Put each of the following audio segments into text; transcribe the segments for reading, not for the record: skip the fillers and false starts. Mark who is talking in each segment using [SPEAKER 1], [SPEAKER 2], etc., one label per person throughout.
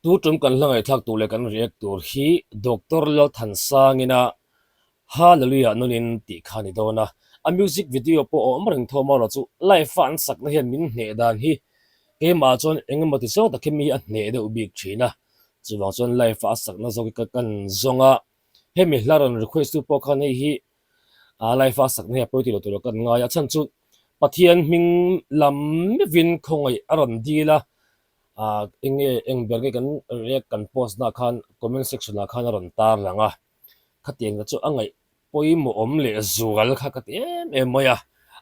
[SPEAKER 1] Tu tum kan hla ngaihthlak tur leh kan react tur hi Doctor Lalthansangina Hallelujah Nunin tih kha a ni dawn a. A music video pawh a awm reng tho amaherawh chu live a an sakna hian min hneh dan hi keimah chuan eng emaw ti zawng tak hi mi a hneh deuh bik thin a. Chuvang chuan live a a sakna zawk hi ka kan zawng a. Hemi hla rawn request tu pawh khan hei hi live a sakna hi a pawi tih loh tur ah ka ngai a. A chhan chu Pathian hming lam meuhin khawngaih a rawn dil a. Ah eng nge eng ber nge kan react kan post na khan comment section ah khan a rawn tar lang a, khatiang te chu a ngaih pawimawh awm leh zual kha ka ti em em mai a,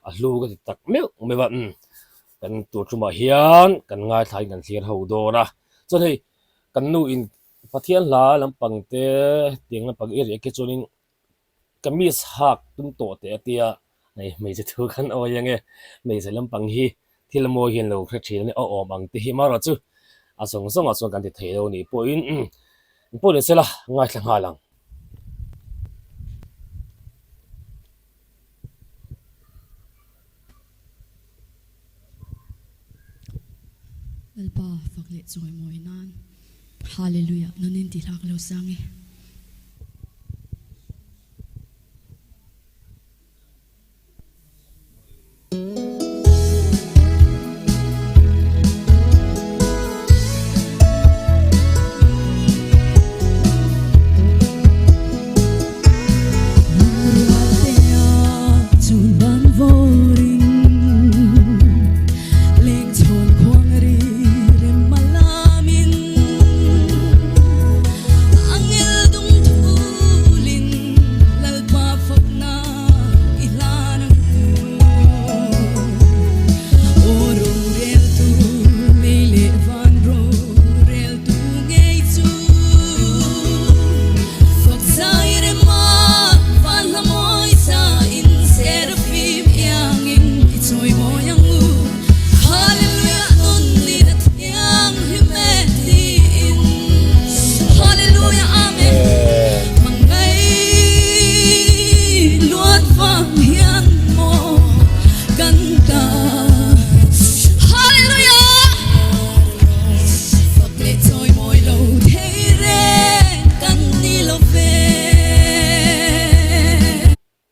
[SPEAKER 1] a hlu ka ti tak meuh meuh a umm kan tur tumah hian kan ngaithla in kan thlir ho dawn a, chuan hei kan nu in Pathian hla lampang te tiang lampang i react hi chuanin Kamis hak tum tawh teh a tia, hei hmeichhe thu khan awi ange, hmeichhe lampang hi thil mawi hian lo hre thin a nia, a awm ang te hi marawh chu a zawng zawngah chuan kan ti thei lo nih pawhin pawh ni sela ngaithla nghal ang.
[SPEAKER 2] Lalpa fak leh chawi mawi nan Hallelujah nunin ti hlak lo sang e.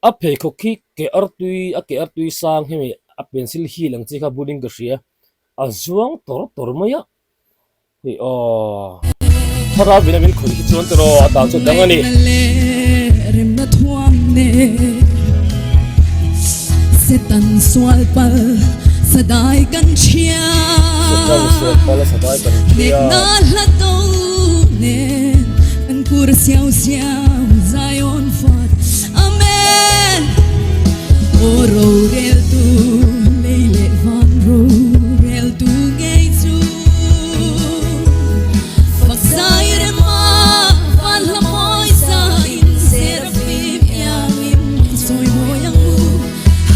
[SPEAKER 1] A pheikhawk khi ke artui a ke artui sang hemi a pencil heel ang chi kha bulin ka hria a zuang tawr tawr mai a hei aw thlarau vin a min khawih hi chuan tiraw a dan chu dang a ni.
[SPEAKER 2] Setan sual pal sadai kan chhia
[SPEAKER 1] Setan sual pal sadai kan chhia
[SPEAKER 2] Nekna hla to nen kan kur siau siau Zion fat Amen O ro rel tu lei leh van ro rel tu ngei chu Fak zai rema van hla mawi sa in Seraphim iangin i chawi mawi ang u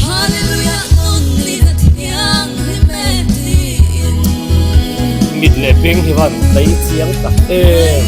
[SPEAKER 2] Hallelujah nun lin a thianghlim e tiin.
[SPEAKER 1] Mit leh beng hi van tlei chiang tak em.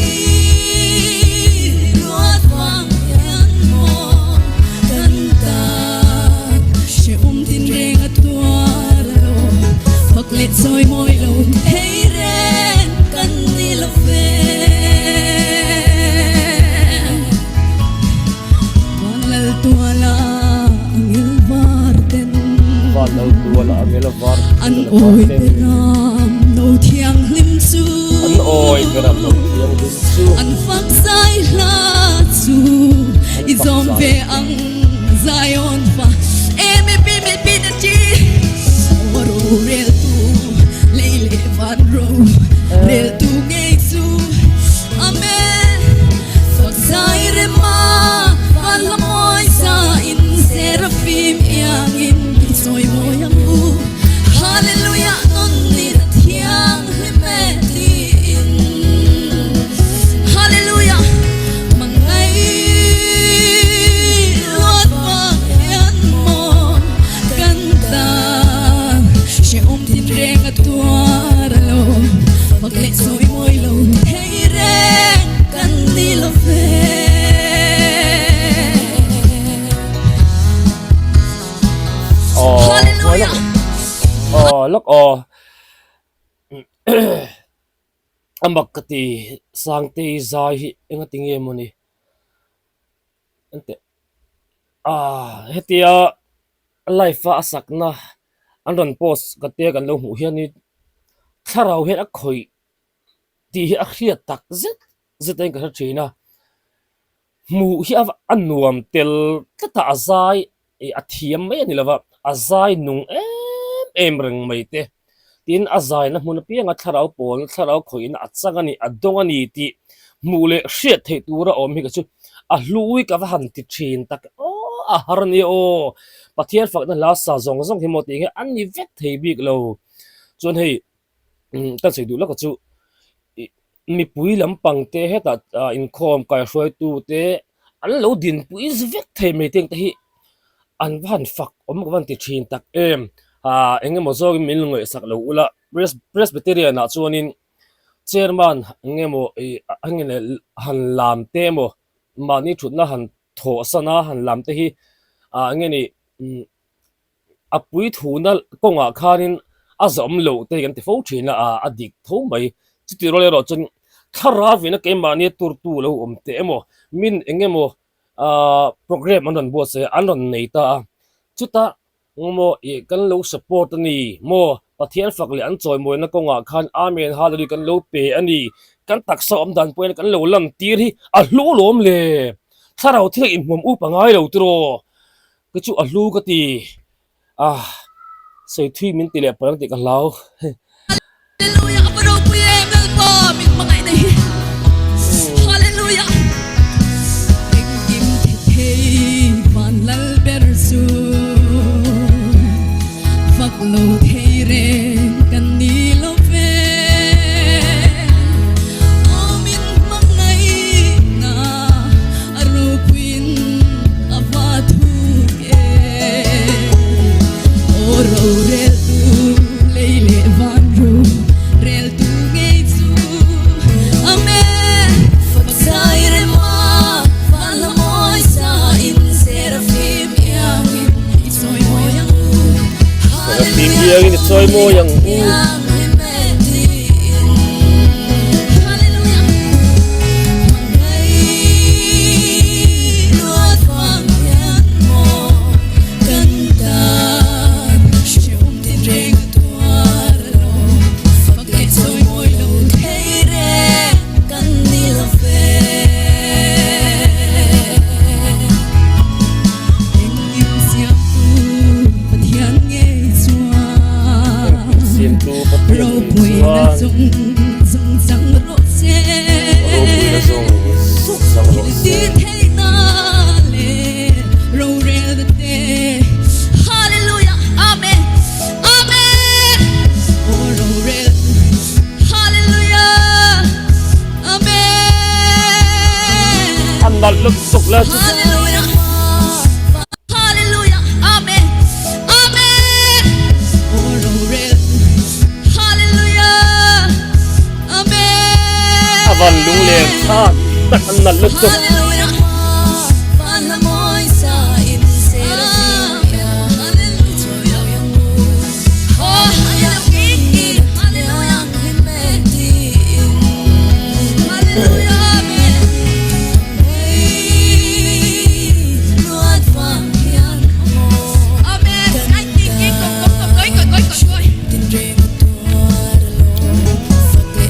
[SPEAKER 1] Van lal tuala angel var
[SPEAKER 2] An awi beram no thianghlim chu
[SPEAKER 1] An awi beram no thianghlim chu
[SPEAKER 2] An fak zai hla chu i zawm ve ang Zion fa e mi pi mi pi na chi Aw ro rel tu lei leh van ro rel tu ngei chu Amen Fak zai rema van hla mawi sa in Seraphim iangin i chawi mawi ang u Hallelujah nun ni na thianghlim e tiin Hallelujah Mangai luat vang hian maw kan tan Hrehawm thin reng a tuar a lo Fak leh chawi mawi lo thei reng kan ni lo ve.
[SPEAKER 1] Aw
[SPEAKER 2] Hallelujah!
[SPEAKER 1] Aw lawk aw. A mak ka ti Sangtei zai hi engati nge mawni enteh ah hetia live a a sakna an rawn post ka tia kan lo hmuh hianin thlarau hian a khawih tih hi a hriat tak zet zet a in ka hre thin a hmuh hi a nuam tel tlat a a zai ih a thiam mai a ni lova a zai nung em em reng mai te tin a zaina hmun apianga thlarau pawl thlarau khawihna a chang a ni a dawng a ni tih hmuh leh hriat theih tura awm hi ka chu a hlui ka va han ti thin tak aw a har a nia aw Pathian fakna hla sa zawng zawng hi maw tih hi an ni vek thei bik lo chuan hei ka sawi duh lawk chu ih mipui lampang te hetah ah inkhawm kaihruaitu te an lo dinpui vek thei mai te ang te hi an va han fak awm ka van ti thin tak em ah eng emaw zawngin min ngaihsak lo ula Presbyterian ah chuanin chairman eng emaw ih han lam te emaw mahni thutna han thawh san a han lam te hi ah eng nge ni A puithuna kawngah khanin a zawm loh te hi kan ti fo thin a, a dik tho mai. Chutih rual erawh chuan thlarauin a keimahnia turtu lo awm teh emaw, min eng emaw programme an rawn buatsaih a, an rawn nei ta a. Chutah engmaw ih kan lo support a ni maw, Pathian fak leh an chawimawina kawngah khan Amen Hallelujah kan lo pe a ni, kan taksa awm dan pawhin kan lo lam tir hi a hlu alawm le. Thlarau thil a inhmuam up a ngai lo tiraw? Ka chu a hlu ka ti a, sawi thui min ti leh palh ang tih ka hlau.
[SPEAKER 2] Hallelujah a va ropui em Lalpa min hmangaihna hi Hallelujah Engkim thi thei van lal ber chu fak lo thei reng kan ni lo ve Aw min hmangaihna A ropuiin a va thuk e. Aw roreltu lei leh van ro reltu ngei chu Amen. Fak zai rema van hla mawi sa in Seraphim iangin i chawi mawi ang u.
[SPEAKER 1] Seraphim iangin i chawi mawi ang u. Siamtu Pathian ngei chuan ropuina zawng zawng chang rawh se. A nalh lutuk le chu.
[SPEAKER 2] Hallelujah Amen Amen Rorel Hallelujah Amen
[SPEAKER 1] A van lunglen thlak tak an nalh lutuk.
[SPEAKER 2] Hallelujah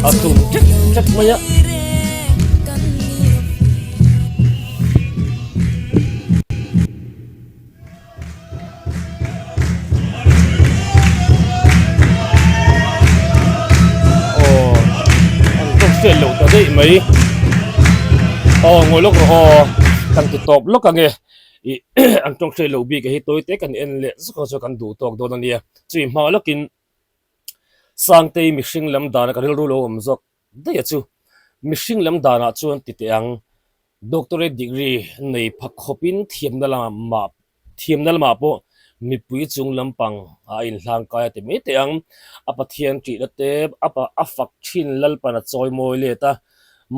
[SPEAKER 1] A tum ṭek ṭek mai a. Aw an tawk hriat loh ta daih mai aw ngawi lawk rawh aw kan ti tawp lawk ang e ih an tawk hriat loh bik a hi tawi te kan en leh zuk ang chu kan duh tawk dawn a nia chumi hma lawkin Sangtei mihring lam dana ka rilru lo awm zawk daih a chu mihring lam danah chuan ti teh ang Doctorate degree nei pha khawpin thiamna lamah thiamna lamah pawh mipui chung lampang a inhlangkai a ti mai teh ang. A Pathian ṭihna te a a fak ṭhin Lalpan a chawi mawi let a,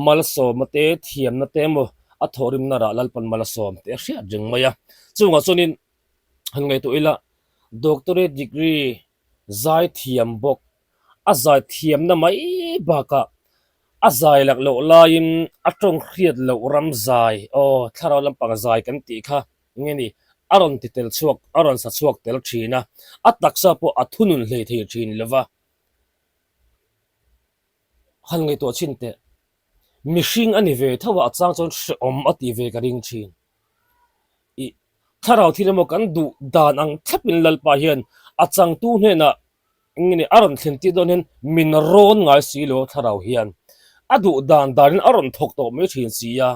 [SPEAKER 1] malsawmna te thiamna te emaw a thawhrimna rah Lalpan mal a sawm tih a hriat reng mai a. Chungah chuanin han ngaihtuah ila Doctorate degree zai thiam bawk a zai thiamna mai bakah. A zai lak loh laiin a tawng hriat loh ram zai, aw, thlarau lampang zai kan tih kha nge ni, a rawn ti tel chhuak, a rawn sa chhuak tel thin a, a taksa pawh a thunun hlei thei thin lo va. Han ngaihtuah chhin teh, mihring a ni ve tho a, a chang chuan hrehawm a tih ve ka ring thin. I thlarau thil emaw kan duh dan ang thlapin Lalpa hian a changtu hnenah eng nge a rawn thlen tir dawn hian min rawn ngai si lo thlarau hian a duh dan danin a rawn thawk tawh mai thin si a.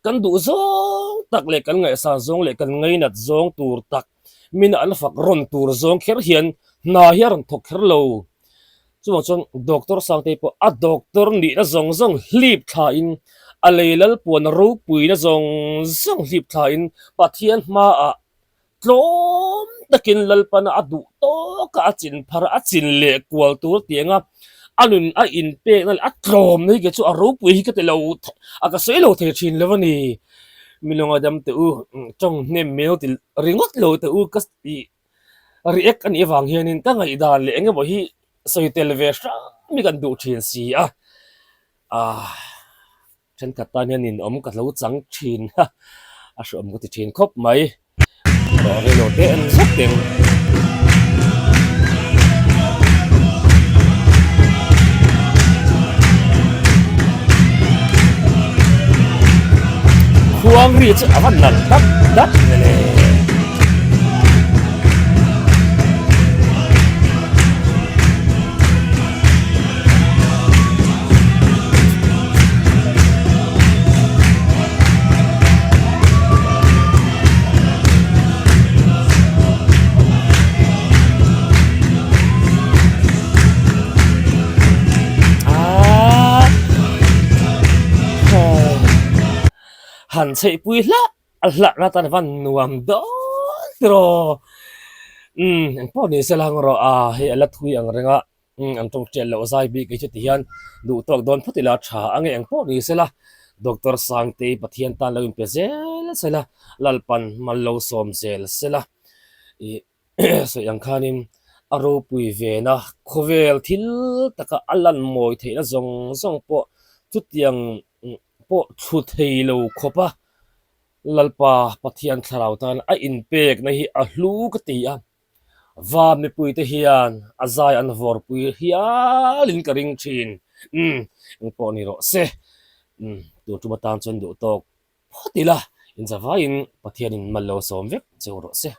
[SPEAKER 1] Kan duh zawng tak leh kan ngaihsan zawng leh kan ngainat zawng tur tak min an fak rawn tur zawng kher hian hna hi a rawn thawk kher lo. Chuvang chuan Doctor Sangtei pawh a doctor nihna zawng zawng hlip thlain a lei lalpuan ropuina zawng zawng hlip thlain Pathian hmaah tlawm takin Lalpana a duh tawka a chin phar a chin leh kual tur tianga a nun a inpekna leh a tlawmna hi kei chu a ropui hi ka ti lo a ka sawi lo thei thin lo a ni. Milunga dam teh u tawng hnem mel ti ringawt lo teh u ka tih react a nih avang hianin ka ngaihdan leh eng emaw hi sawi tel ve hram hi kan duh thin si a, ah thenkhat tan hian ninawm ka lo chang thin a, a hreawm ka ti thin khawp mai. Tawh rei lo te en zet teng. Khuang ri chu a va nalh dat dat ve le. Han chheihpui hlah a hlahna tan van nuam dawn tiraw umm engpawh ni se lang rawh a hei a la thui ang reng a umm an tawng tial loh zai bik hi chu ti hian duh tawk dawn phawt ila tha a nge engpawh ni se la Doctor Sangtei Pathian tan lo inpe zel se la Lalpan mal lo sawm zel se la ih sawi ang khanin a ropui vena khawvel thil taka a lan mawi theihna zawng zawng pawh chutiang pawh thlu thei lo khawp a, Lalpa Pathian thlarau tan a inpekna hi a hlu ka ti a, va mipuite hian a zai an vawrpui hialin ka ring thin. Umm, engpawh ni rawh se. Umm, tun tum atan chuan duh tawk phawt ila, inzavaiin Pathianin mal lo sawm vek cheu rawh se.